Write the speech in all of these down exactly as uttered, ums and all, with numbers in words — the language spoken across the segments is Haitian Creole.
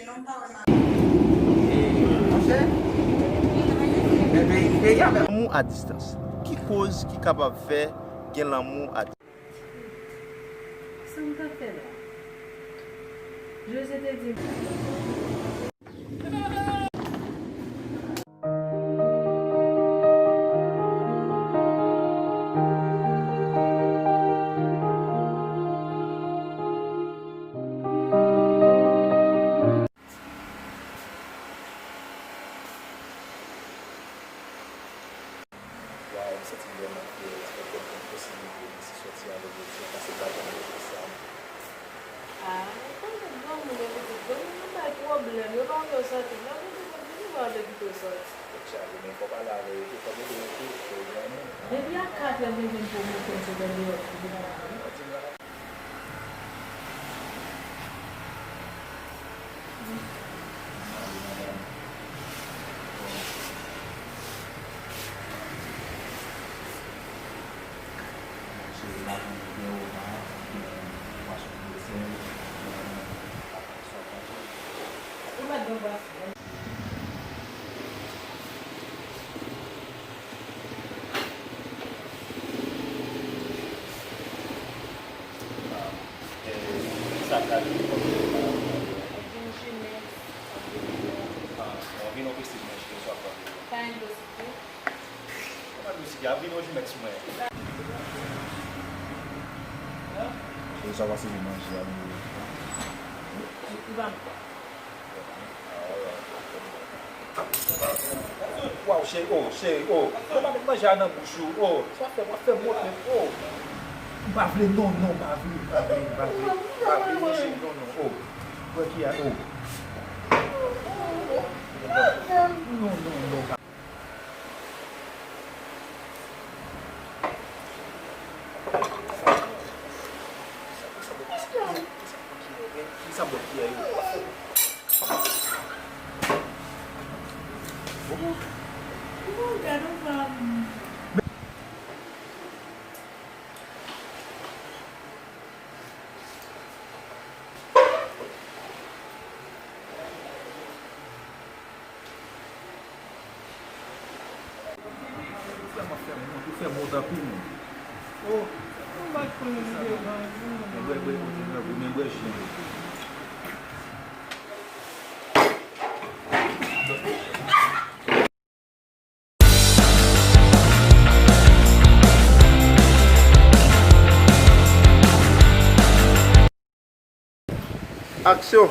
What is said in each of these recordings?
E, monchè, men peyi m te ye avè lanmou a distans. Ki koz ki kapab fè gen lanmou a distans? Sa m t ap fè la? Jose te di m. Waw, m santi m vrèman fyè, paske m konn posiblite m si sòti avèk Joti an, paske m pa janm rete sa. Ah, ou konnen granmoun e pitit granmoun, yo bay pwoblèm, yo pa vle w sòti. Lè w vin, vin, vin, vin, yo kite w sòti. Tèt chaje, men fò w pale avè yo tou, fò w mete yo tou, yo granmoun. Depi a katrè m vin pwomote m sot andeyò, yo pa vle. Sa ka di konbyen? Ah, bon, vin yon pisi manje, swa konbyen? Pa gen dlo sik tou? Kòman dlo sik la? Vin yon jimèt sou mwen. Cheri, sa pase vin manje a, nou. Li pa m kwa. Waw, cheri, oh, cheri, oh. Ou pa met manje a nan bouch ou, oh. Sa fè, w ap fè m wont menm, oh. M pa vle, non, non, m pa vle, m pa vle, m pa vle, m pa vle, non, cheri, non, non, oh. Wè ki a, oh. Non, non, non. Ki sa bòt ki a yo? Ou fè m ap fè m wont, ou fè m wont anpil, non. Oh. Ou bat kwen li devan, wi. Men bwè, bwè, kote bwè, men bwè ji an. Aksyon!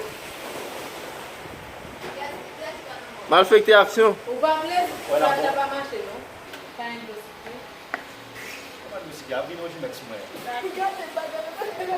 Malfektè, aksyon! Ou pa vle? Sa deja pa mache, non. Pa gen dlo sik tou? Kòman dlo sik la? Vin yon jimèt sou mwen.